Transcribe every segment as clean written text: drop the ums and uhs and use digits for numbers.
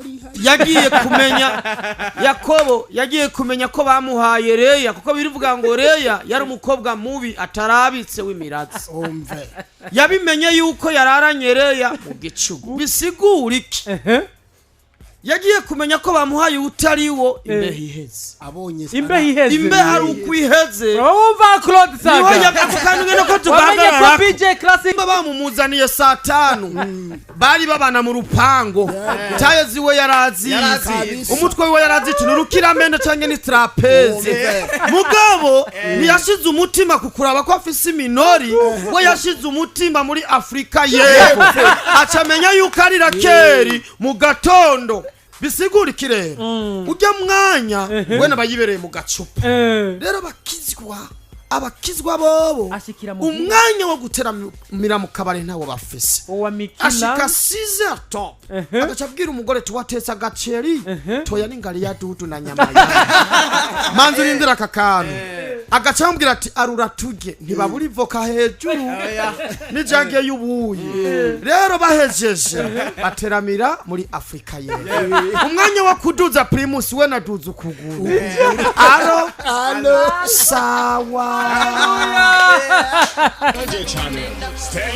Kuriha. Yagiye kumenya, Yakobo yagiye kumenya ko bamuhaye Leya, kuko birivuga ngo Leya yari umukobwa mubi atarabitse w'imiratsi. Umve. Yabimenye yuko yararanye Leya mu gicugu. Bisigura iki? Yagiye kumenya ko bamuhaye utari wo imbeho iheze. Abonye. Imbeho iheze. Imbeho ari uko iheze. Urumva, Claude Niho Saga ako kantu ngene ko wamenye ko tugahagarara. BJ Classic Nimba bamumuzaniye saa 5, bari babana mu rupango, taye ziwe yarazizi. Yarazizi. Umutwe wiwe yarazi ikintu urukiramende canke ni trapèze. Mugabo ntiyashize umutima ku kuraba ko afise iminori. We yashize umutima muri Afurika y'Epfo, aca amenya yuko ari Rakeri mu gatondo. Bisigura iki rero? Ujya mwanya we nabayibereye mu gacupa. Rero abakizwa bobo Ashikira mu umwanya wo guteramira mu kabari ntawo bafise. Uwa mikina. Ashika 6 top, agaca abwira umugore tuwatetse agaceri toya n'ingari ya dudu na nyama ya manzi. Urindira aka kantu. Agaca amubwira ati: "Arura turye." Ntibabura ivoka hejuru n'ijage y'ubuyi. Rero bahejeje bateramira muri Afurika y'Epfo. Umwanya wo kuduza Primus, we naduza ukuguru. Aro Alo. Sawa. Stay.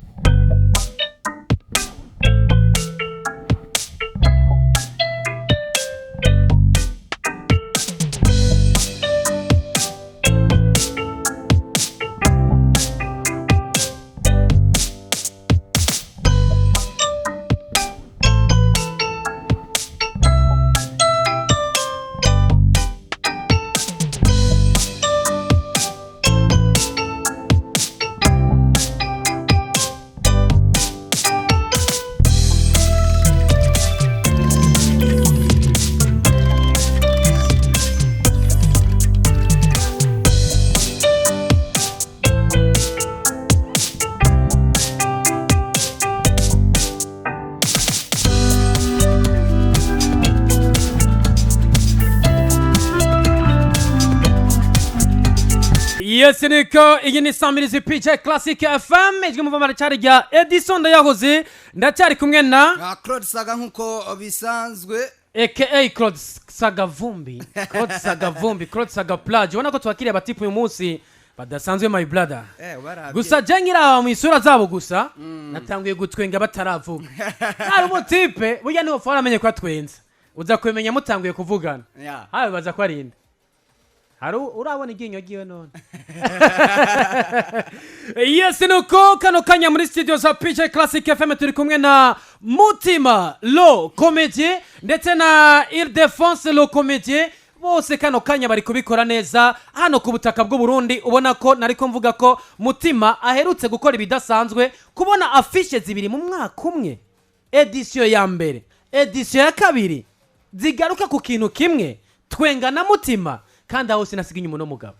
Yes, niko iyi ni samirizi PJ Classic FM, ijwi muvoma riracyari rya Edison Ndayahoze. Ndacyari kumwe na Na Claude Saga nk'uko bisanzwe. Aka Claude Saga Vumbi, Claude Saga Vumbi, Claude Saga Plage. Ubona ko twakiriye abatipu uyu munsi badasanzwe, my brother. Barabye. Gusa je nkiraba mu isura zabo gusa natanguye gutwenga bataravuga. Hari umutipe burya niwo fora amenye ko atwenza, uza kumenya mutanguye kuvugana. Hawe baza ko arinda hari urabona iryinyo ryiwe none. Yes, nuko kano kanya muri studio za PJ Classic FM turi kumwe na Mutima le Comédien ndetse na Ildefonse le Comédien. Bose kano kanya bari kubikora neza hano ku butaka bw'u Burundi. Ubona ko nariko mvuga ko Mutima aherutse gukora ibidasanzwe, kubona affiche zibiri mu mwaka umwe, édition ya mbere, édition ya kabiri, zigaruka ku kintu kimwe, twenga na Mutima. Kandi aho sinasiga inyuma uno mugabo,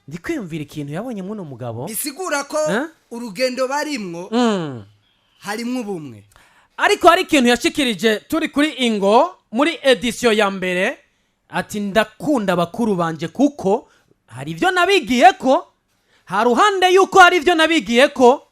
ndi kwiyumvira ikintu yabonye muno mugabo. Bisigura ko Eh? urugendo barimwo harimwo ubumwe. Ariko hari ikintu yashikirije turi kuri ingo muri édition ya mbere, ati: "Ndakunda bakuru banje kuko hari ibyo nabigiye ko, hari ruhande yuko hari ibyo nabigiye ko,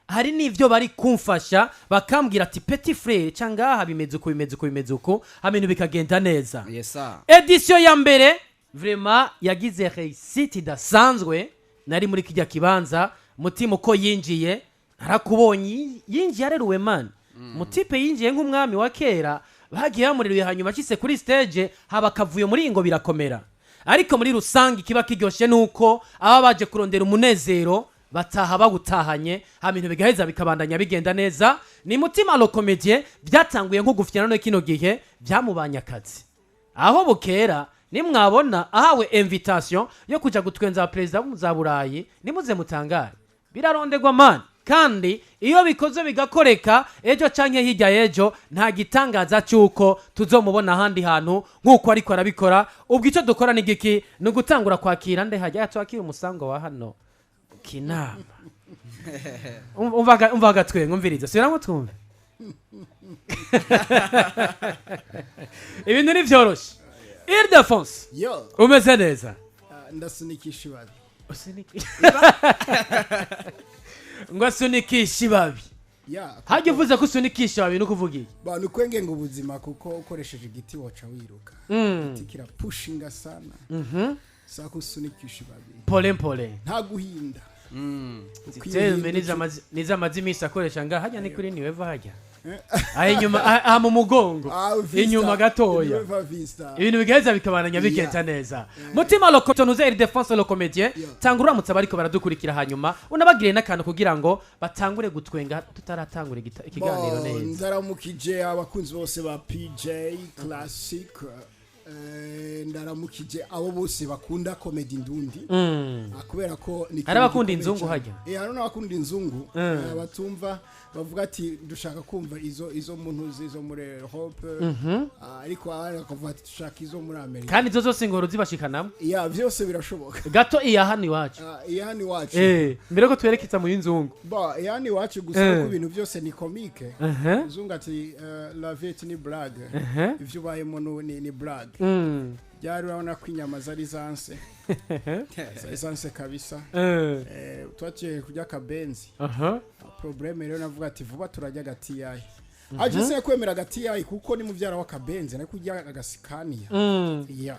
hari n'ibyo bari kumfasha, bakambwira ati: 'Petit frère, cyangwa aha bimeze uku, bimeze uku, bimeze uku,' ibintu bikagenda neza." Yes sir. Édition ya mbere vraiment yagize réussite idasanzwe. Nari muri kijya kibanza. Mutima uko yinjiye narakubonye, yinjiye areruwe man. Mutipe yinjiye nk'umwami wa kera bagiye bamureruye. Hanyuma ashyize kuri stage haba akavuyo muri ngo birakomera. Ariko muri rusange ikiba kiryoshye nuko aba baje kurondera umunezero bataha bawutahanye, hama ibintu bigaheza bikabandanya bigenda neza. Ni Mutima le Comédien, byatanguye nko gufyana, none kino gihe byamubanye akazi. Aho bukera nimwabona ahawe invitation yo kuja gutwenza perezida za Burayi, nimuze mutangare. Birarondegwa man, kandi iyo bikoze bigakoreka, ejo canke hirya y'ejo nta gitangaza cy'uko tuzomubona ahandi hantu nk'uko ariko arabikora. Ubwo icyo dukora ni giki? Ni ugutangura kwakira nde hajya twakira umusango wa hano kinama. Umva agatwenga, umviriza, subiramo twumve. Ibintu ntibyoroshe. Ildefonse, Yo. umeze neza? Ah, ndasunikisha ibabi. Ngo asunikisha ibabi. Ya. Hajya uvuze ko usunikisha ibabi nukuvuga iki? Ba nukwenge ngo ubuzima, kuko ukoresheje igiti woca wiruka. Igiti kirapushinga sana. Saka usunikisha ibabi. Pole pole. Nta guhinda. Ziterme nizamaze iminsi akoresha ngaha hajya ni kuri niweva hajya aha inyuma, aha mu mugongo inyuma gatoya, ibintu bigaheza bikabananya bigenda neza. Mutima Lokotonuze El Defense le Comédien, tanga uramutse abariko baradukurikira, hanyuma unabagire n'akantu kugira ngo batangure gutwenga tutaratangura ikiganiro neza. Ndaramukije abakunzi bose ba PJ Classic, ndaramukije abo bose bakunda comedy ndundi. Kubera ko ni Hari abakunda inzungu hajya? Hari n'abakunda inzungu. Batumva bavuga ati dushaka kumva izo muntu izo muri Europe. Ariko abandi bakavuga ati dushaka izo muri Amerika. Kandi izo zose ingoro zibashikanamo. Ya, vyose birashoboka. Gato iya hano iwacu. Iya hano iwacu. Mbere ko twerekeza mu y'inzungu. Ba iya hano iwacu gusa ko ibintu byose ni comique. Inzungu ati la vie est une blague. Ivyo ubayemo ni blague. Byari urabona ko inyama zari zanse. Zari zanse kabisa. Twaciye kurya akabenzi. Probleme rero navuga ati vuba turajya agatiyayi. Aje se kwemera agatiyayi kuko ni muvyara w'akabenzi nari kurya agasikaniya. Ya.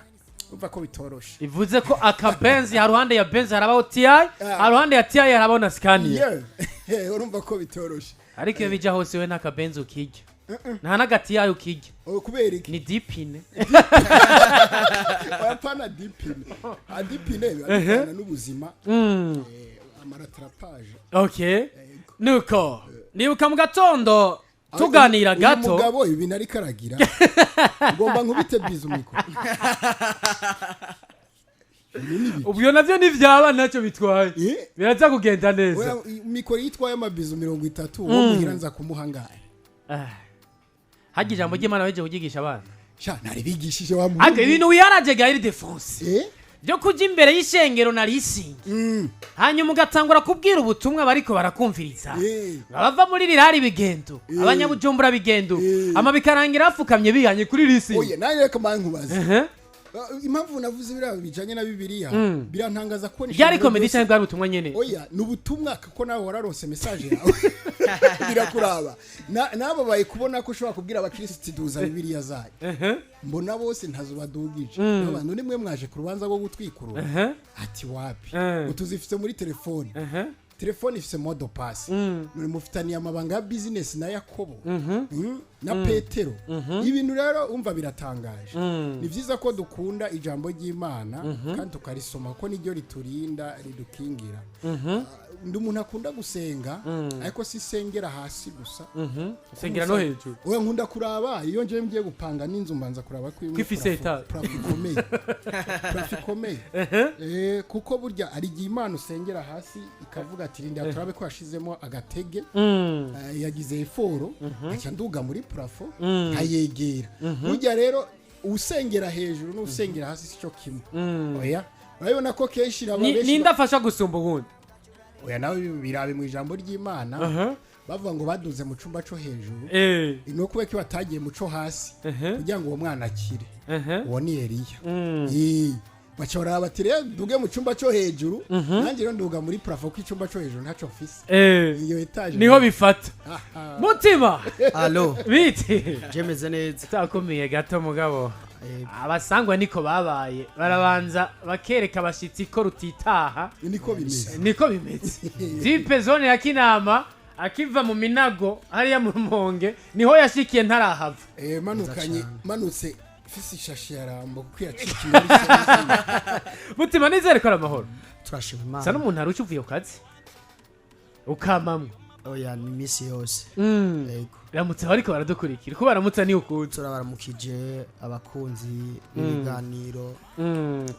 Umva ko bitoroshe. Ivuze ko akabenzi haruhande ya benzi harabaho TI, haruhande ya TI harabaho na Scania. Yeah. Urumva ko bitoroshe. Ariko iyo bija hose we nta kabenzi ukirya. Nta n'agati yayo ukirya. Kubera iki? Ni dipine. Apana dipine. Adipine biba n'ubuzima. Amaratrapaje. Okay. Nuko nibuka mu gatondo tuganira gato. Umugabo ibintu ariko aragira. Ngomba nkubite bizu miko. Ubwo navyo nivyaba ntacyo bitwaye. Biraza kugenda neza. Mikoro yitwaye amabizu 30 uwo muhira nza kumuhangara. Hajya ijambo ry'Imana weje kugigisha abana. Sha naribigishije wa muntu. Ariko ibintu wiyaraje Gaël de France. Byo kuja imbere y'ishengero narisinge. Hanyuma ugatangura kubwira ubutumwa bariko barakumviriza. Abava muri rirari bigendo, abanyabujumbura bigendo, ama bikarangira afukamye bihanye kuri risinge. Oye naye reka mankubaze. Impamvu navuze biriya bijanye na Bibiliya birantangaza ko byari comedy cyangwa bwari ubutumwa nyene. Oya ni ubutumwa kuko nawe wararonse message yawe. Birakuraba. Nababaye kubona ko ushobora kubwira abakristo duza Bibiliya zayo. Mbona bose ntazobadugije. Abantu nimwe mwaje ku rubanza rwo gutwikurura. Ati wapi? Utuzifite muri telefone. Telefone ifise mot de passe. Muri mufitaniye amabanga ya business na Yakobo. Na Petero. Ibintu rero umva biratangaje. Ni vyiza ko dukunda ijambo ry'Imana kandi tukarisoma ko niryo riturinda ridukingira. Ndi umuntu akunda gusenga ariko si sengera hasi gusa. Sengera no hejuru. Oya nkunda kuraba iyo nje ngiye gupanga n'inzu mbanza kuraba ko ifise plafond ikomeye. Plafond ikomeye. Kuko burya ari igihe Imana usengera hasi ikavuga ati rinda turabe ko yashizemo agatege. Yagize eforo aca nduga muri plafond nkayegera. Burya rero usengera hejuru n'usengera hasi sico kimwe. Oya urabona ko kenshi rababeshi ninda afasha gusumba ubundi. Oya nawe birabe mu ijambo ry'Imana bavuga ngo baduze mu cumba cyo hejuru no kubeka batagiye mu cyo hasi kugira ngo uwo mwana akire. Uwo ni Eliya. Bacora bati rero duge mu cumba cyo hejuru nanjye rero nduga muri plafond ko icumba cyo hejuru ntaco mfise. Iyo etage niho bifata. Mutima. Allo. Biti. Jemeze neza. Takomeye gato mugabo. Abasangwa niko babaye barabanza bakereka abashitsi ko rutitaha. Niko bimeze. Niko bimeze. Tipe zone ya Kinama akiva mu Minago hariya mu Rumonge niho yashikiye ntarahava. Manukanye manutse fisi shashi ya Rambo kuko yacikiye. Mutima nizere ko ari amahoro. Turashima Imana. Sa n'umuntu aruca uvuye ku kazi ukamamwe. Oya ni misi yose. Yego. Ramutse bariko baradukurikira ko baramutsa ni ukuza. Turabaramukije abakunzi b'ibiganiro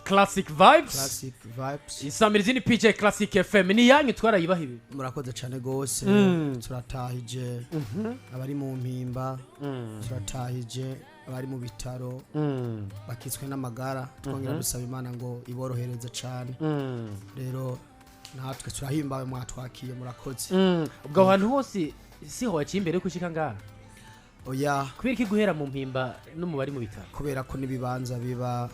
Classic Vibes. Classic Vibes. Isamirizi ni PJ Classic FM ni yanyu twarayibaha ibi. Murakoze cyane gose. Turatahije abari mu mpimba. Turatahije abari mu bitaro bakitswe n'amagara. Twongera dusaba Imana ngo iborohereze cyane. Rero natwe turahimbawe mwatwakiye murakoze. Ubwo ahantu hose siho waciye imbere kushika ngaha? Oya. Kubera iki guhera mu Mpimba no mu bari mu bitaro? Kubera ko n'ibibanza biba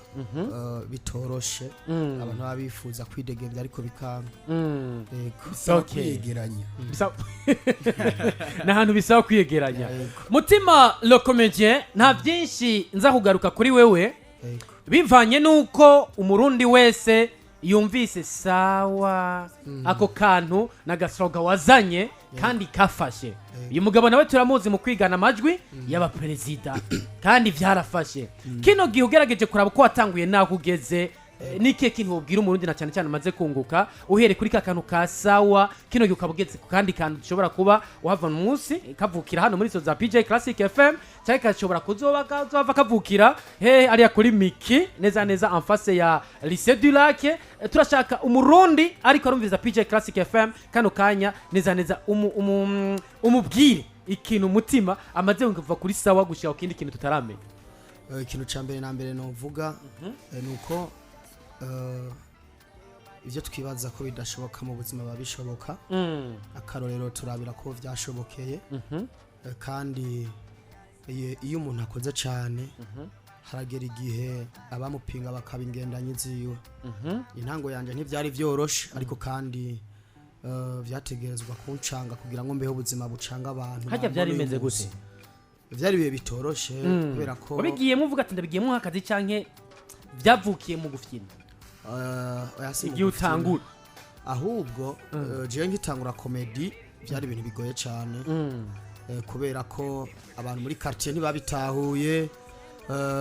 bitoroshe, abantu baba bifuza kwidegemvya ariko bikanga. Yego. Bisaba Okay. kwiyegeranya. Ni ahantu bisaba kwiyegeranya. Mutima le Comedien, nta byinshi nza kugaruka kuri wewe, bivanye n'uko Umurundi wese yumvise sawa ako kantu n'agaslogan wazanye kandi kafashe. Uyu mugabo nawe turamuzi mu kwigana amajwi y'abaperezida kandi byarafashe. Kino gihe ugerageje kuraba uko watanguye n'aho ugeze, n'ikihe kintu wobwira Umurundi, na cyane cyane umaze kunguka uhereye kuri ka kantu ka sawa, kino gihe ukaba ugeze ku kandi kantu dushobora kuba wahava munsi kavukira hano muri za PJ Classic FM, cyangwa kashobora kuzoba kazova kavukira he ariya kuri Miki, neza neza en face ya Lycée du Lac? Turashaka Umurundi ariko arumviriza PJ Classic FM kano kanya, neza neza umubwire ikintu umutima amaze kuva kuri sawa gushika ku kindi kintu tutaramenya. Ikintu ca mbere na mbere novuga ni uko ibyo twibaza ko bidashoboka mu buzima biba bishoboka. Akarorero turabira ko vyashobokeye. Kandi iyo umuntu akoze cyane haragera igihe abamupinga bakaba ingendanyi ziwe. Intango yanje ntivyari vyoroshe, ariko kandi vyategerezwa kuncanga kugira ngo mbeho ubuzima bucanga abantu. Harya byari Bambona uyu bimeze munsi. gute? Vyari ibihe bitoroshe kubera ko Wabigiyemo uvuga ati ndabigiyemo nk'akazi, canke byavukiye mu gufyina? Oya, si mu Igihe gufyina. utangura. Ahubwo jewe ngitangura comedy byari ibintu bigoye cyane, kubera ko abantu muri quartier ntibabitahuye,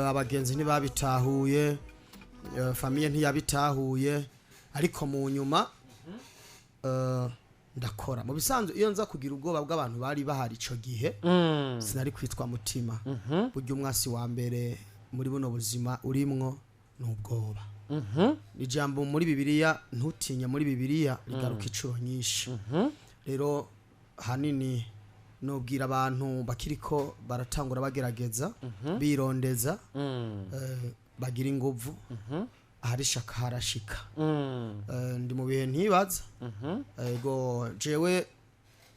abagenzi ntibabitahuye, famille ntiyabitahuye. Ariko mu nyuma ndakora. Mu bisanzwe iyo nza kugira ubwoba bw'abantu bari bahari ico gihe, sinari kwitwa Mutima. Burya umwasi wa mbere muri buno buzima urimwo ni ubwoba. Ijambo muri Bibiliya "ntutinye" muri Bibiliya rigaruka inshuro nyinshi. Rero hanini nubwira abantu bakiriko baratangura, bagerageza, birondeza, bagira inguvu, ahari ishaka harashika. Ndi mu bihe ntibaza. Ego, jewe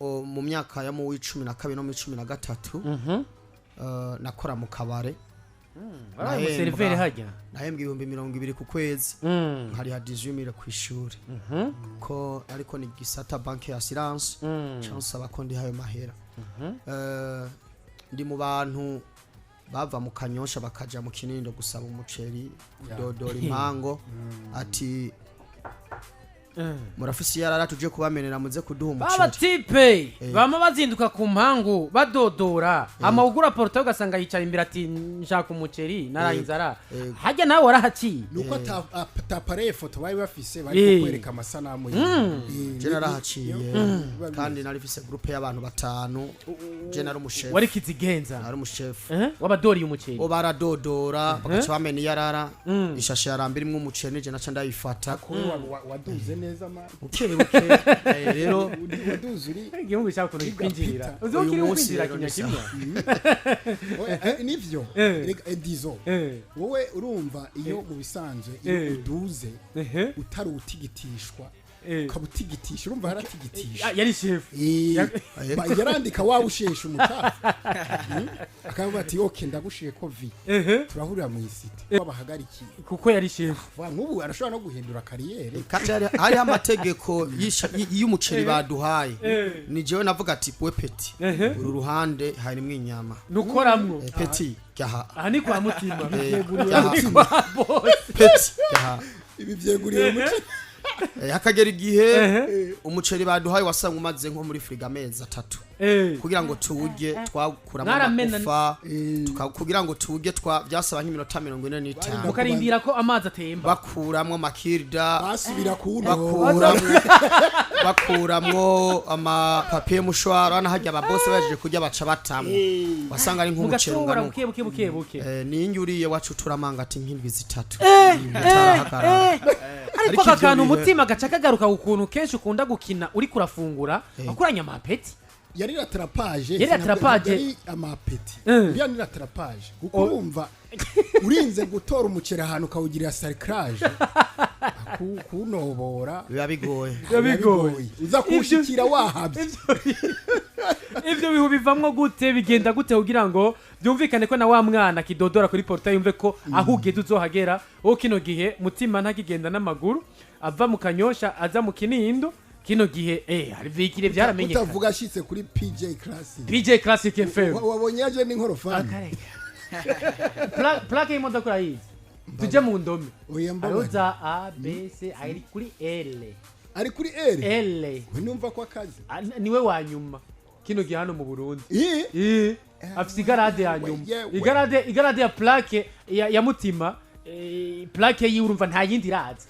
mu myaka ya mu w'12 no mu 13 nakora mu kabare. Wabaye umuseriveri hajya? Nahembwa 20,000 ku kwezi, nkariha 18 000 ku ishuri, ko ariko ni gisata banque assurance cansaba ko ndiha ayo mahera. Ndi mu bantu bava mu Kanyosha bakaja mu Kinindo gusaba umuceri, kudodora impango ati: "Murafise iyarara tuje kubamenera, muze kuduha umuceri." Baba type bama bazinduka ku mpangu badodora, ama ugura portail ugasanga yicara imbere ati: "Nshaka umuceri, naraye inzara." Hajya nawe warahaciye? Nuko atapareye foto bari bafise bari kukwereka amasanamu Je narahaciye, kandi nari mfise groupe y'abantu batanu. Je nari umushefu. Wari kizigenza? Nari umushefu. Wabadoriye umuceri? Bo baradodora bagaca bamena iyarara, ishashe yaramba irimwo umuceri, nije naca ndayifata. Waduze neza ma Buke buke. Rero Waduze uri Igihugu cyako ukuntu kwinjirira Peter. uzi ko Uyu kiri munsi kwinjira rero kimya ni kimya. Oya, nivyo. Rega, dizo wowe urumva iyo mu bisanzwe iyo uduze utari utigitishwa, ukaba utigitisha, urumva haratigitisha. Ah, yari shefu. Yarandika waba usheshe umucafu. Akavuga ati: "Ok, ndagushiye ko vi turahurira mu isite babahagarikiye." Kuko yari shefu. Vuga nk'ubu arashobora no guhindura carrière. Kandi hariho amategeko y'umuceri baduhaye. Ni jewe navuga ati: "We petit, uru ruhande harimwo inyama." Nukoramwo. "Petit, gaha." Aha ni kwa Mutima. Gaha. Ni kwa boss. "Petit, gaha." Ibi byeguriwe umuco. Hakagera igihe umuceri baduhaye wasanga umaze nko muri frigo amezi 3. Kugira ngo tuwurye twakuramo amagufa, kugira ngo tuwurye byasaba nk'iminota 45. Mukarindira ko amazi atemba. Bakuramwo amakirida. Basubira kuwunoba. Bakuramwo amapapiye mushwara hano harya ababose bahejeje kurya baca batamwo, wasanga ari nk'umuceri Mugatobora ungana buke buke buke buke. Ninjye uriye wacu turamanga ati nk'indwi 3 utarahagarara. Ariko Ariko aka ivyo kantu umutima gaca kagaruka ukuntu kenshi ukunda gukina uri kurafungura akuranya amapeti. Yari rattrapage. Yari rattrapage. Yari amapeti. Iriya ni rattrapage kuko urumva urinze gutora umuceri ahantu ukawugirira sarclage, kunobora biba bigoye. Biba bigoye. Uza kuwushikira wahabye. Ivyo bihu bivamwo gute, bigenda gute kugira ngo byumvikane ko na wa mwana kidodora kuri portail yumve ko aho ugeze uzohagera? Wowe kino gihe Mutima ntakigenda n'amaguru, ava mu Kanyosha aza mu Kinindo. Kino gihe hari vikire byaramenyekanye. Utavuga ashitse kuri PJ Classic. PJ Classic FM. Wabonye yaje n'inkorofani. Akareka. Plaque y'imodoka urayizi? Tujye mu ndome. Oya, Hariho mbabare. za A, B, C, ari kuri L. Ari kuri L. L. We numva ko akazi. Ah, niwe wa nyuma kino gihe hano mu Burundi. Eh. Afise igarade ya nyuma. Yewe. Igarade ya plaque ya Mutima, plaque yiwe urumva nta yindi iraza.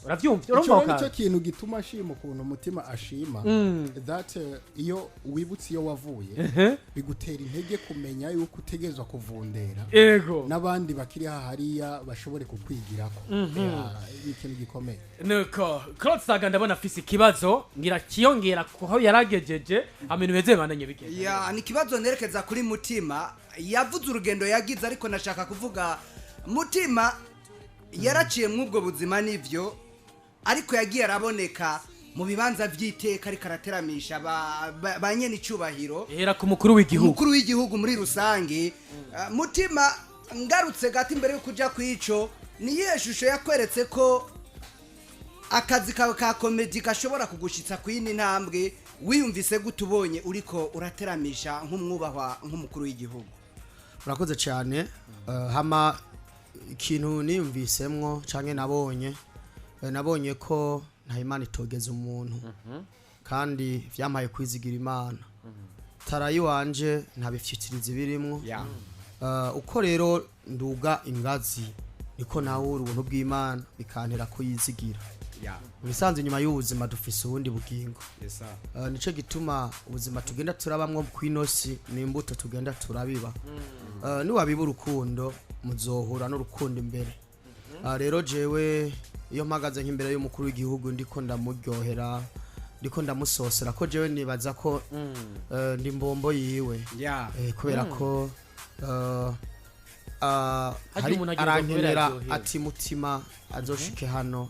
Uravyumva? Icyo Urumva rero ako nicyo kantu? kintu gituma ashima ukuntu umutima ashima that iyo wibutse iyo wavuye, bigutera intege kumenya yuko utegerezwa kuvundera n'abandi bakiri hariya bashobore kukwigirako. Yeah, ni ikintu gikomeye. Nuko Claude Saga, ndabona afise ikibazo ngira kiyongera kuho yaragejeje amenu beze bandanye bigenda. Ya, ni ikibazo nerekeza kuri Mutima. Yavuze urugendo yagize, ariko nashaka kuvuga Mutima yaraciye mw'ubwo buzima n'ivyo, ariko yagiye araboneka mu bibanza by'iteka ariko arateramisha ba nyene icubahiro. Hera ku mukuru w'igihugu. Umukuru w'igihugu muri rusange. Mutima, ngarutse gato imbere yo kuja kwico, ni iyihe shusho yakweretse ko akazi kawe ka komedi gashobora kugushitsa ku yindi ntambwe? Wiyumvise gute ubonye uriko urateramisha nk'umwubahwa nk'umukuru w'igihugu? Urakoze cyane. Hama ikintu niyumvisemwo canke nabonye, nabonye ko nta Imana itogeza umuntu, kandi vyampaye kwizigira Imana. Tarayi wanje ntabifyitiriza ibirimwo. Uko rero nduga ingazi, niko nawe ubuntu bw'Imana bikantera kuyizigira. Mu bisanzwe inyuma y'ubuzima dufise ubundi bugingo. Nico gituma ubuzima tugenda turabamwo kw'inosi ni imbuto tugenda turabiba. Niwabiba urukundo, muzohura n'urukundo imbere. Rero jewe iyo mpagaze nk'imbere y'umukuru w'igihugu, ndiko ndamuryohera, ndiko ndamusosera, ko jewe nibaza ko ndi mbombo yiwe. Kubera ko Harya hari umuntu agerwa kubera arankenera aryohewe. ati: "Mutima azoshike hano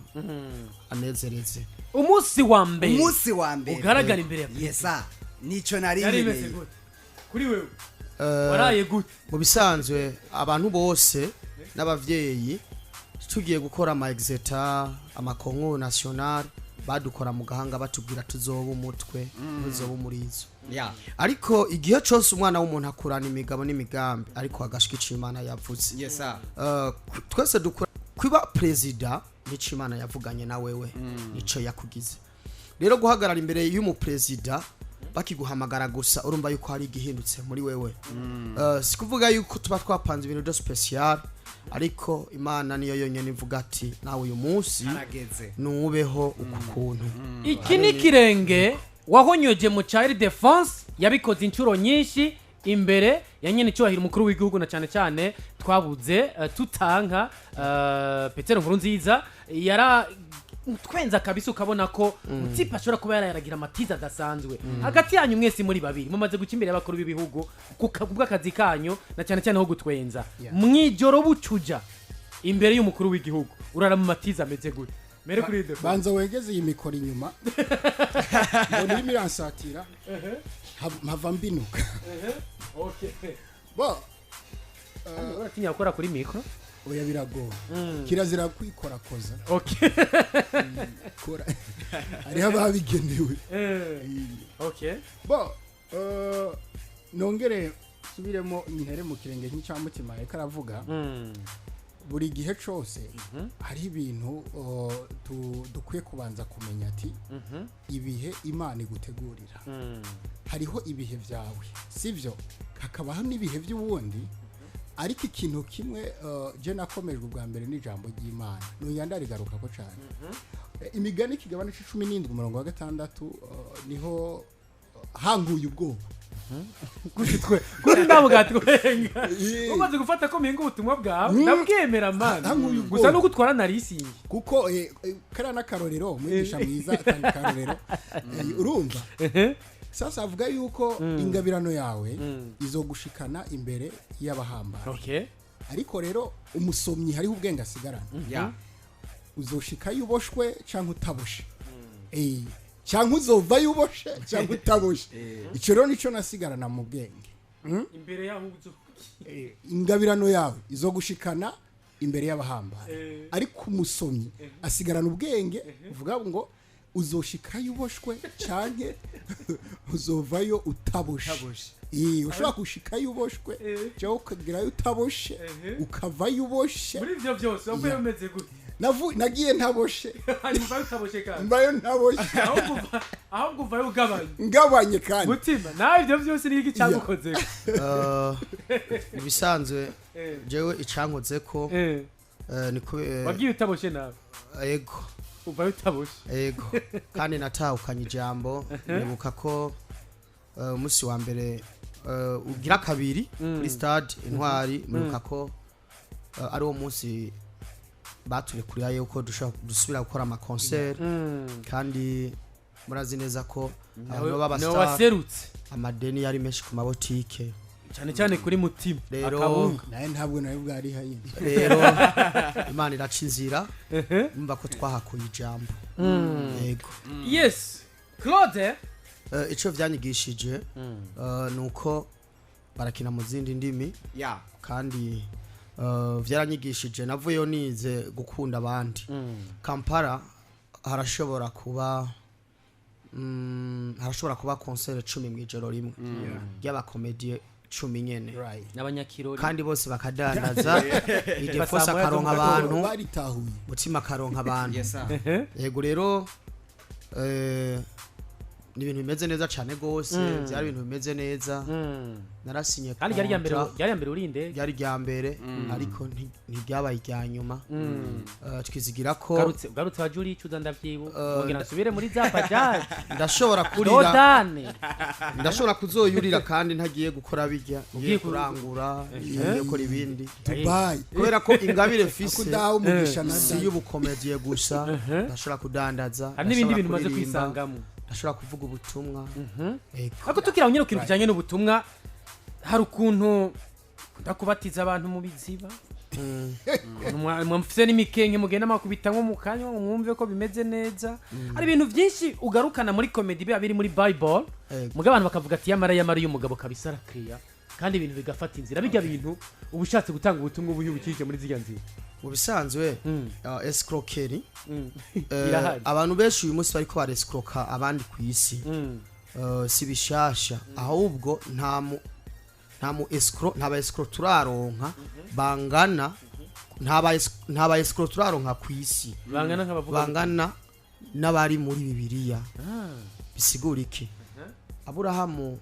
anezereze." Umunsi wa mbere Umunsi wa mbere ugaragara imbere ya yesa, nico nari yari imeze nkeneye. gute kuri wewe? Waraye gute? Mu bisanzwe abantu bose n'abavyeyi, tugiye gukora ama exeta, ama concours national, badukora mu gahanga batubwira tuzoba umutwe, tuzoba umurizo. Ariko igihe cose umwana w'umuntu akurana imigabo n'imigambi, ariko agashika ico Imana yavuze. Twese dukura kuba perezida nico Imana yavuganye na wewe, nico yakugize. Rero guhagarara imbere y'umuperezida bakiguhamagara gusa, urumva yuko hari igihindutse muri wewe. Si kuvuga yuko tuba twapanze ibintu byo special, ariko Imana niyo yonyine ivuga ati: "Nawe uyu munsi Harageze. nubeho uku kuntu." Iki ni kirenge wahonyoje mu ca Defense, yabikoze inshuro nyinshi imbere ya nyene icyubahiro umukuru w'igihugu, na cyane cyane twabuze tutanka Petero Nkurunziza, yara twenza kabisa, ukabona ko mutipe ashobora kuba yarayaragira amatiza adasanzwe. Hagati yanyu mwese muri babiri mumaze guca imbere y'abakuru b'ibihugu ku bw'akazi kanyu, na cyane cyane ho gutwenza, mwijoro bucuja imbere y'umukuru w'igihugu, urara mu matiza ameze gute? Mere kuri Defense. Banza wegeze iyi mikoro inyuma, mbona irimo iransatira, mpava mbinuka. Bo. Uratinya gukora kuri mikoro? Oya, biragoye, kirazira kwikorakoza. Kora hariho ababigenewe. Bo, nongere nsubiremo ntere mu kirenge nk'icya Mutima ariko aravuga. Buri gihe cose hariho ibintu dukwiye kubanza kumenya ati ibihe Imana igutegurira, hariho ibihe byawe, sibyo, hakabaho n'ibihe by'ubundi. Ariko ikintu kimwe, je nakomejwe ubwa mbere n'ijambo ry'Imana, nongera ndarigarukako cyane. Imigani ikigabane c'icumi n'indwi, umurongo wa gatandatu, niho hanguye ubwoba. Kuri ndavuga twenga, umaze gufata ko mpinga ubutumwa bwawe, ndabwemera man. Hanguye ubwoba. Gusa nuko utwara narisingi. Kuko kariya n'akarorero, umwigisha mwiza atanga akarorero. Urumva sasa avuga yuko ingabirano yawe izogushikana imbere y'abahambaye. Ariko rero umusomyi hariho ubwenge asigarana, uzoshikayo uboshwe cyangwa utaboshe. Cyangwa uzovayo uboshe cyangwa utaboshe. Icyo rero nicyo nasigarana mu bwenge. Imbere yaho uzo Ingabirano yawe izogushikana imbere y'abahambaye, ariko umusomyi asigarana ubwenge uvuga ngo uzoshikayo uboshwe canke uzovayo utaboshe. Ushobora gushikayo uboshwe cyangwa ukagerayo utaboshe, ukavayo uboshe. Muri ivyo byose wavuye umeze gute? Nagiye ntaboshe. Hanyuma utaboshe kandi? Mbayo ntaboshe. Ahubwo uvayo ugabanye. Ngabanye kandi. Mutima, nawe ivyo byose ni iki cyagukoze? Mu bisanzwe jewe icankoze ko niko Wagiye utaboshe nawe? Ego. Uvayo utaboshe? Ego, kandi natahukanye ijambo. Nibuka ko umunsi wa mbere ugira kabiri kuri stade Intwari, mwibuka ko ari uwo munsi baturekuriye yuko dushobora dusubira gukora ama concert, kandi murazi neza ko abantu Nawe b'aba star waserutse. Amadeni yari menshi ku mabotike. Cyane cyane kuri Mutima. Rero Akabunga. Naye ntabwo nawe bwari hayine. Rero Imana iraca inzira, numva ko twahakuye ijambo, yego. Yes, Claude. Ico vyanyigishije ni uko barakina mu zindi ndimi. Kandi vyaranyigishije, navuyeyo nize gukunda abandi. Kampala harashobora kuba concert 10 mw'ijoro rimwe ry'abakomediye 10 nyene. N'abanyakirori. Kandi bose bakadandaza idefosa, Basamuye akaronka zo mu abantu. Baritahuye. Mutima akaronka abantu. Yes sir. Yego, rero ni ibintu bimeze neza cyane rwose, byari ibintu bimeze neza. Narasinye Kandi ryari rya mbere? contrat. Ryari rya mbere uri indege? Ryari rya mbere, ariko ntiryabaye irya nyuma. Twizigira ko Garutse wa Juri icuza, ndavyibuka, ngira nsubire muri za bajaji. Ndashobora kurira. Dodane. Ndashobora kuzoyurira kandi ntagiye gukora bijya ngiye Ugiye kurangura, ngiye gukora ibindi. Dubai. Kubera ko ingabire fise Kudaha umugisha na si y'ubukomediye gusa, ndashobora kudandaza, Hari n'ibindi ndashobora bintu umaze kuririmba, kwisangamo. Ndashobora kuvuga ubutumwa. Ego. Ariko tukiri aho nyine, ikintu kijyanye n'ubutumwa, hari ukuntu ukunda kubatiza abantu mu biziba. Ukuntu mufise n'imikenke, mugenda makubita nko mu kanywa ngo mwumve ko bimeze neza. Hari ibintu byinshi ugarukana muri comedy biba biri muri Bible. Ego. Muga abantu bakavuga ati yamara yamara uyu mugabo kabisa arakriya, kandi ibintu bigafata inzira. Bijya bintu uba ushatse gutanga ubutumwa ubu yubukije muri ziriya nzira. Mu bisanzwe escroquerie Irahari. abantu benshi uyu munsi bariko barescroka abandi ku isi. Si bishasha, ahubwo nta mu escroc, nta ba escroc turaronka bangana, nta ba escroc turaronka ku isi bangana nk'abavuga bangana n'abari muri Bibiliya. Bisigura iki? Aburahamu,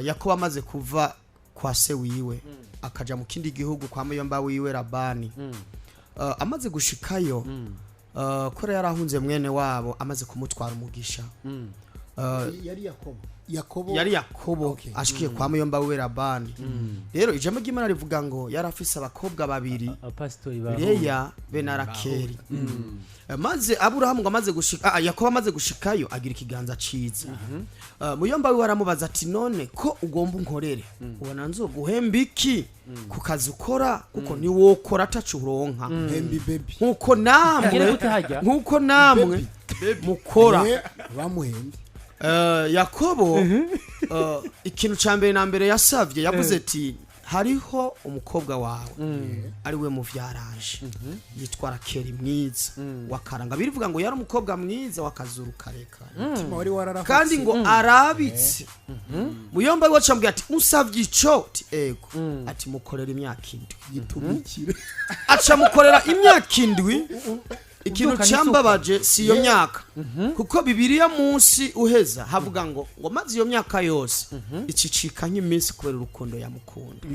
Yakobo amaze kuva kwa se wiwe akaja mu kindi gihugu kwa muyomba wiwe Labani, amaze gushikayo, kora yarahunze mwene wabo amaze kumutwara umugisha. Yari Yakobo, Yakobo. Yari Yakobo. Okay. Ashikiye kwa muyomba wiwe Labani, rero ijambo ry'Imana rivuga ngo yari afise abakobwa babiri, abapasitori ba Leya be na Rakeli. Maze Aburahamu ngo amaze gushika, Yakobo amaze gushikayo agira ikiganza ciza. Muyomba wiwe aramubaza ati: "None ko ugomba unkorere, ubona nzoguhemba iki ku kazi ukora? Kuko niwokora ataco uronka." Hembi baby. Nkuko namwe Agere gute hajya? Nkuko namwe mukora. We bamuhembye. Yakobo ikintu ca mbere na mbere yasavye, yavuze ati: "Hariho umukobwa wawe ari we muvyaranje yitwa Rakeli mwiza wakaranga." Birivuga ngo yari umukobwa mwiza wakazuru karekare. Umutima wari wararahutse. Kandi ngo arabitse. Muyomba we acambwira ati: "Usavye ico?" Ati: "Ego." Ati: "Mukorera imyaka 7." Yitumikire. Aca mukorera imyaka 7. Ikintu Ubyukana. cyambabaje si iyo myaka, kuko Bibiliya munsi uheza havuga ngo maze iyo myaka yose icicika nk'iminsi kubera urukundo yamukunda.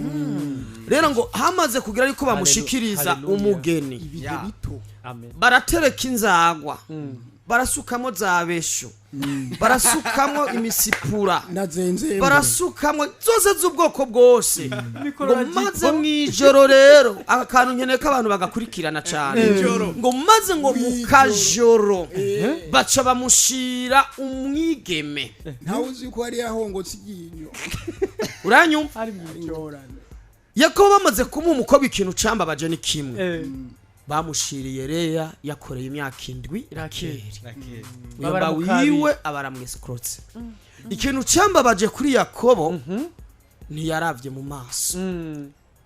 Rero ngo hamaze kugira yuko bamushikiriza Hallelujah. umugeni, Ibihe Yeah. bito. Amen. Baratereka inzagwa, barasukamo za beshu, barasukamo imisipura, Na zenze. barasukamo zose z'ubwoko bwose, Mikoro ngo na maze jipo. mu ijoro rero, aka kantu nkeneye ko abantu bagakurikirana cyane, ngo maze ngo mu kajoro baca bamushira umwigeme. Ntawe uzi ko yari yahongotse iryinyo. Uranyumva? Ari mu ijoro. Ingorane. Yakobo bamaze kumuha umukobwa, ikintu cambabaje ni kimwe. Bamushiriye Leya yakoreye imyaka 7 Rakeli. Muyomba Babaramukabira. wiwe abaramwesikorotse. Ikintu cyambabaje kuri Yakobo, ntiyaravye mu maso.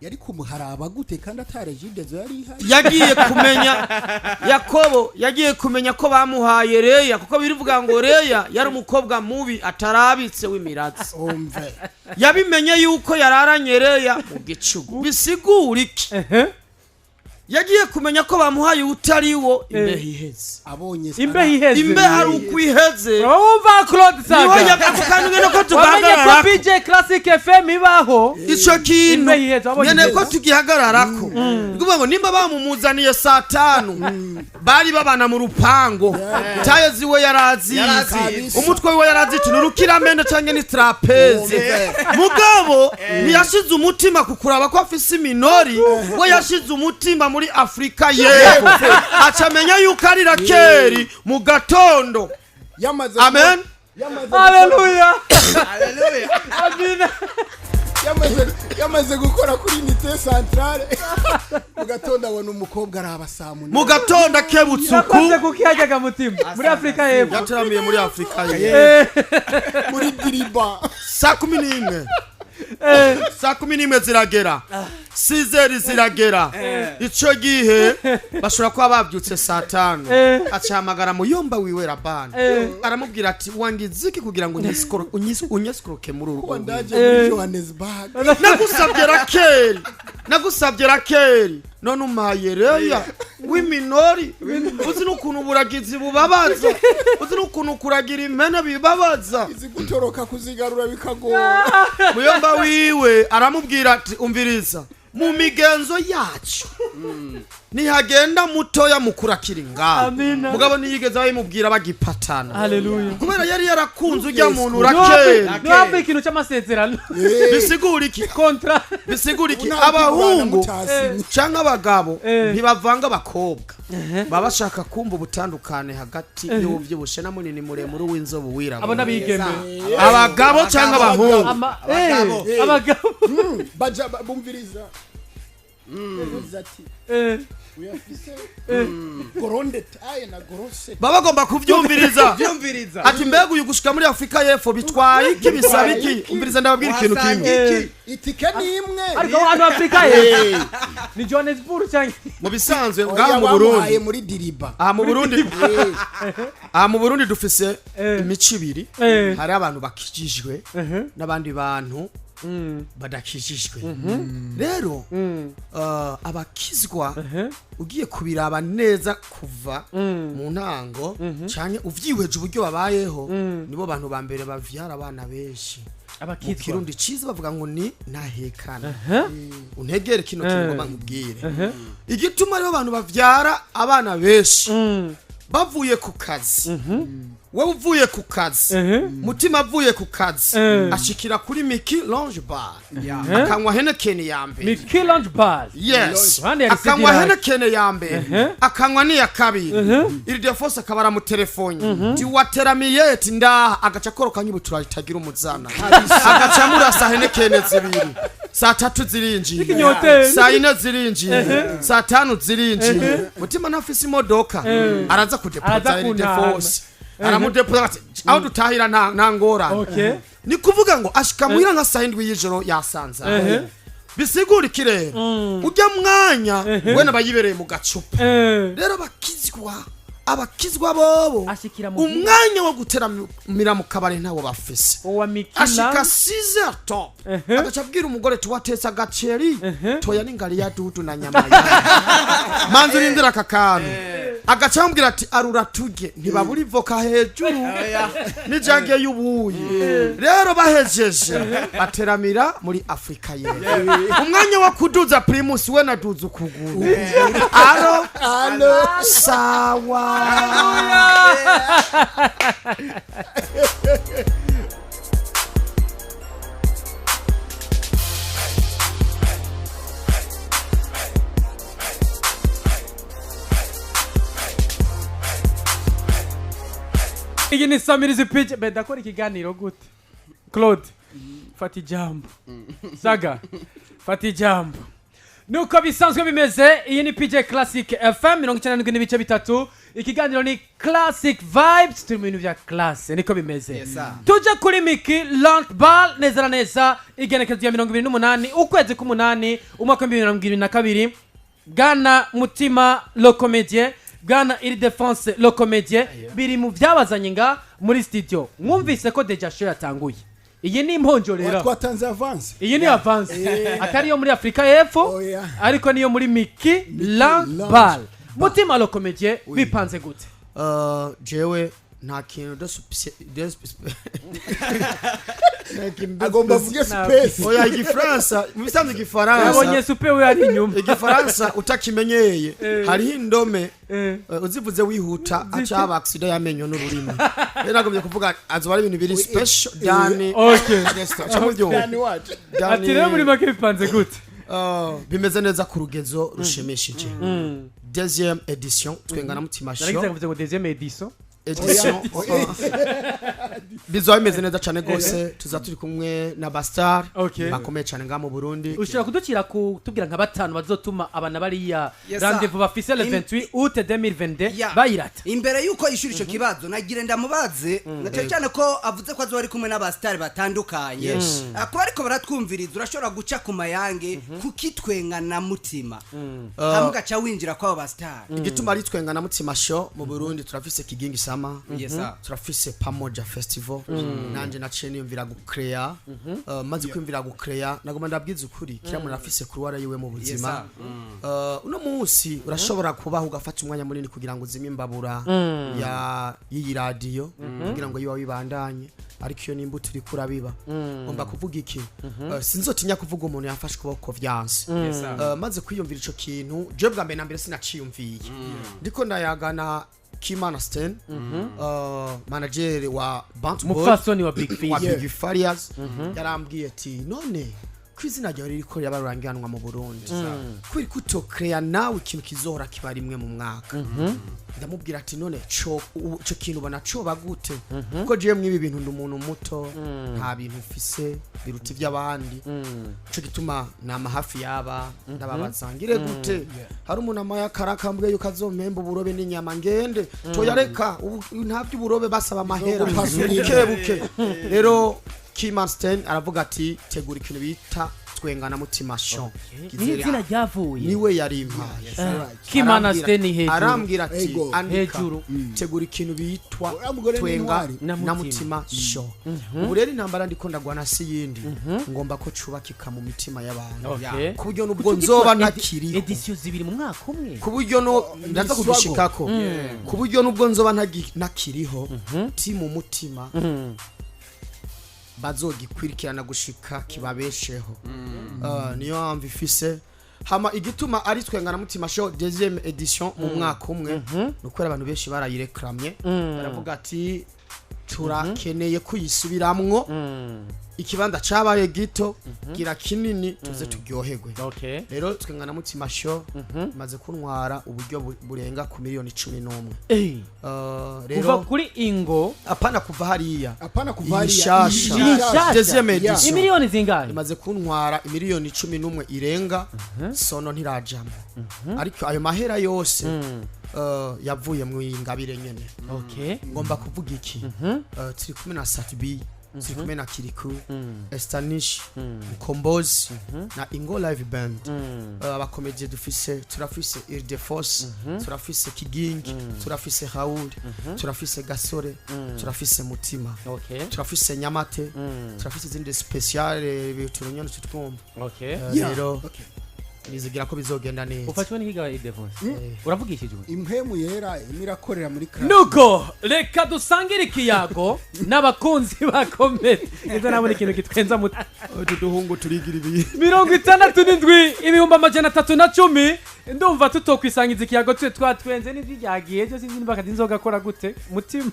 Yari kumuharaba gute kandi atarejidezo yari ihari? Yagiye kumenya, Yakobo yagiye kumenya ko bamuhaye Leya, kuko birivuga ngo Leya yari umukobwa mubi atarabitse w'imiratsi. Umve. Yabimenye yuko yararanye Leya mu gicugu. Bisigura iki? Yagiye kumenya ko bamuhaye utari wo imbeho iheze. Abonye Imbeho iheze. Imbeho ari uko iheze. Uraba wumva, Claude Niho Saga ako kantu nyene ko wamenye ko tugahagararako. PJ Classic FM ibaho. Ico kintu Imbeho iheze, wabonye nyene ko iheze. tugihagararako, ni ukuvuga ngo nimba bamumuzaniye saa 5, bari babana mu rupango, taye ziwe yarazizi, Yarazizi. umutwe wiwe yarazi iti ni urukiramende canke ni trapeze. Mugabo ntiyashize umutima ku kuraba ko afise iminori. We yashize umutima muri Afurika y'Epfo, acamenya yuko ari Rakeri mu gatondo. Yamaze. Amen. Yamaze. Haleluya. Haleluya. Amina. Yamaze gukora kuri unité centrale, mu gatondo abona umukobwa araba saa 8. Mu gatondo akebutse uku. Yakoze kuki hajyaga mutima muri Afurika y'Epfo? Yateramiye muri Afurika y'Epfo. Muri diriba. Saa 11, saa 11 ziragera, 6h ziragera. Ico gihe bashobora kuba babyutse saa 5. Acahamagara muyomba wiwe Labani, aramubwira ati: "Wangize iki kugira ngo unyesikoroke muri uru Kuba rugo?" ndaje muri Johannesburg. "Nagusabye Rakeli, nagusabye Rakeli, none umpaye Leya w'iminori. Uzi n'ukuntu uburagizi bubabaza? Uzi n'ukuntu kuragira impene bibabaza?" Izi gutoroka kuzigarura bikagora. Muyomba wiwe aramubwira ati: "Umviriza, mu migenzo yacu ntihagenda mutoya mukuru akiri ngaho." Amina. Mugabo ntiyigeze bayimubwira bagipatana, Haleluya. kubera yari yarakunze ujya muntu Rakeli. Ntiwambaye ikintu cy'amasezerano. Bisigura iki? Kontra. Bisigura iki? Ubu Abahungu mutasinye. canke abagabo ntibavanga abakobwa, baba bashaka kumva ubutandukane hagati y'uwuvyibushe na munini, muremure, w'inzobe, Abo uwirabura. n'abigeme. Abagabo canke abahungu. Abagabo. Abagabo. Baja bumviriza. Bumviriza ati uyafise grande taille na grosse. Baba bagomba kuvyumviriza. Byumviriza. Ati: "Mbega uyu gushika muri Afurika y'Epfo bitwaye iki? Bisaba iki?" Umviriza, ndababwira ikintu Wasanga kimwe. iki? Itike ni imwe. Ariko ahantu Afurika y'Epfo ni Johannesburg cyangwa? Mu bisanzwe Oya, ngaha mu bamuhaye Burundi, muri diriba. aha mu Burundi, aha mu Burundi dufise imico ibiri. Hari abantu bakijijwe n'abandi bantu badakijijwe. Rero abakizwa, ugiye kubiraba neza kuva mu ntango canke uvyihweje uburyo babayeho, nibo bantu ba mbere bavyara abana benshi. Mu Abakizwa. Kirundi ciza bavuga ngo ni ntahekana. Untegere kino kintu ngomba nkubwire. Igituma rero abantu bavyara abana benshi, bavuye ku kazi, wowe uvuye ku kazi, Mutima avuye ku kazi, ashikira kuri Miki Lounge Bar, akanywa Heineken ya mbere. Miki Lounge Bar. Yes. Ruhande ya Akanywa Lycée. Heineken ya mbere, akanywa n'iya kabiri. Iri akaba aramutelefone ti: "Wateramiye?" Ati: "Ndaha." Agaca akoroka nk'ibutura ritagira umuzana, agaca amurasa Heineken zibiri. Saa 3 zirinjiye, Ikinyoteri. saa 4 zirinjiye, saa 5 zirinjiye. Mutima ntafise imodoka, araza kudepoza. Araza kuntahana. Iridefonse aramudepoza, ati: "Aho dutahira nta ngorane." Ni kuvuga ngo ashika muhira nka saa 7 y'ijoro yasanza. Bisigura iki rero? Ujya mwanya we nabayibereye mu gacupa. Rero abakizwa bobo Ashikira muhira. umwanya wo guteramira mu kabari ntawo bafise. Uwa Miki Ashika Lounge. 6h top, agaca abwira umugore ati: "Watetse agaceri?" "Toya, n'ingari ya dudu na nyama ya." Manzi urindira aka kantu. Agaca amubwira ati: "Arura turye." Ntibabura ivoka hejuru n'ijage y'ubuyi. Rero bahejeje bateramira muri Afurika y'Epfo. Umwanya wo kuduza Primus, we naduza ukuguru, aro. Alo. Sawa. Iyi ni Samirizi PJ. Be ndakora ikiganiro gute? Claude, fata ijambo. Saga, fata ijambo. Nuko bisanzwe bimeze, iyi ni PJ Classic FM 97.3. Ikiganiro ni Classic Vibes, turi mu bintu vya classe, niko bimeze. Yes, sir. Tuje kuri Miki Lounge Bar neza na neza, igenekerezo rya 28 ukwezi k'umunani umwaka wa 2022. Bwana Mutima le comédien, bwana Ildefonse le comédien, biri mu byabazanye nga muri studio. Mwumvise ko déjà show yatanguye, iyi ni imponjorera. Twatanze avance. Iyi ni avance, atari iyo muri Afurika y'Epfo, Oya. ariko niyo muri Miki Lounge Lounge. Bar. Mutima le comédien, bipanze gute? Jewe nta kintu Agomba avuge space. Oya, igifaransa mu bisanzwe, igifaransa Yabonye supe we ari inyuma. Igifaransa utakimenyeye, hariho indome uzivuze wihuta aca haba accident y'amenyo n'ururimi. Rero nagomye kuvuga azoba ari ibintu biri special dani. Aca mubyumva. Dani wacu. Dani, Ati rero muri make bipanze gute? Bimeze neza ku rugezo rushimishije. Deuxième édition Twenga na Mutima Naragize show. ngo deuxième édition. Édition bizoba bimeze neza cyane rwose. Tuza turi kumwe na ba star bakomeye cyane ngaha mu Burundi. Ushobora kuducira kutubwira nka batanu bazotuma abana bariya Yes, sir. rendez-vous bafise le 28 août 2022 Yeah. bayirata? Imbere yuko yishura ico kibazo, nagira ndamubaze na cyane cyane ko avuze ko azoba ari kumwe n'abasitari batandukanye. Yes. Kuba ariko baratwumviriza, urashobora guca ku mayange kuki Twenga na Mutima, hamwe ugaca winjira kw'abo basitari? Igituma ari Twenga na Mutima show, mu Burundi turafise Kigingi Sama, Yes, sir. turafise Pamoja Festival. Nanje naciye niyumvira gucrea. Maze kwiyumvira gucrea, nagomba ndabwiza ukuri, kila muntu afise kuruwara yiwe mu buzima. Uno munsi urashobora kubaho ugafata umwanya munini kugira ngo uzime imbabura ya y'iyi radiyo kugira ngo yiwawe ibandanye, ariko iyo nimba turi kurabiba, ngomba kuvuga iki? Sinzotinya kuvuga umuntu yafashe ukuboko vyanse. Yes, sir. Maze kwiyumvira ico kintu, jewe bwa mbere na mbere sinaciyumviye, ndiko ndayagana Kimana Sten, manager wa Bantu Boy, Mupfasoni wa Big wa Fizz. Big Farious, yarambwiye ati: "None ko izina ryawe ririko rirabarangiranwa mu Burundi, kubera ko utokreya nawe ikintu kizohora kiba rimwe mu mwaka?" Ndamubwira ati: "None co kintu ubona coba gute?" Kuko jewe mw'ibi bintu ndi umuntu muto, nta bintu mfise biruta ivy'abandi. Ico gituma nama hafi yaba ndababaza ngire gute. Hari umuntu amaye akaraka ambwiye yuko azompemba uburobe n'inyama, ngende toyareka ubu nta by'uburobe, basaba amahera buke buke. Rero Kimanstein aravuga ati: "Tegura ikintu bita Twenga na Mutima show." Niho izina ryavuye. Niwe yarimpaye. Kimana Steni hejuru. Arambwira ati: Ego. "Andika, Hejuru. tegura ikintu bitwa Uriya mugore ni Twenga intwari. Na na Mutima. Mutima show." Ubu rero intambara ndiko ndagwana si yindi, ngomba ko cubakika mu mitima y'abantu, ku buryo nubwo nzoba ntakiriho, Édition zibiri mu mwaka umwe. ku buryo no ndaza struggle. kugishikako, ku buryo nubwo nzoba ntakiriho, ti mu mutima bazogikwirikirana gushika kibabesheho. Niyo mpamvu ifise hama igituma ari Twenga na Mutima show deuxième édition mu mwaka umwe ni ukubera abantu benshi barayireklamye, baravuga ati: "Turakeneye kuyisubiramwo, ikibanza cabaye gito, gira kinini tuze turyoherwe." Rero Twenga na Mutima show imaze kuntwara uburyo burenga ku miliyoni 11. Kuva Rero kuri ingo. Apana kuva hariya. Apana kuva Iyi hariya. nshasha. Iyi nshasha. Deuxième édition. Imiliyoni zingahe? Imaze kuntwara imiliyoni 11 irenga. Sono ntirajamo, ariko ayo mahera yose yavuye mu ingabire nyene. Ngomba kuvuga iki? Turi kumwe na Satbi, turi kumwe na Kiriku, Estanish, Mkombozi na Ingo Live Band. Abakomediye dufise, turafise Ildefonse, turafise Kigingi, turafise Raoul, turafise Gasore, turafise Mutima, turafise Nyamate, turafise izindi special biturunyoni tutwumva. Rero nizigira ko bizogenda neza. Ufashwe n'ikiga, Ildefonse, uravugishijwe. Impwemu yera imwe irakorera muri class. Nuko reka dusangire ikiyago n'abakunzi ba comedy neza, nabona ikintu kitwenza muto. Utu duhungu turigira ibi. 67 310. Ndumva tutokwisangiza ikiyago twe twatwenze n'ivyo byo, sinzi niba akazi inzoga akora gute. Mutima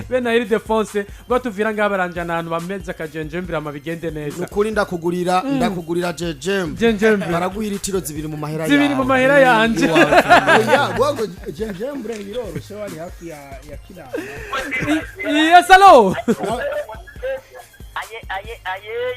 bene Ildefonse bwo tuvira ngaha baranjana ahantu bameze akajenjembere ama bigende neza. Nukuri ndakugurira jejembe. Jenjembe. Baraguha litiro zibiri mu mahera Zibiri yawe. mu mahera yanje. Oya, bwogo gingembre biroroshe, wari hafi ya kinama. Yes, hello. Aye, aye, aye.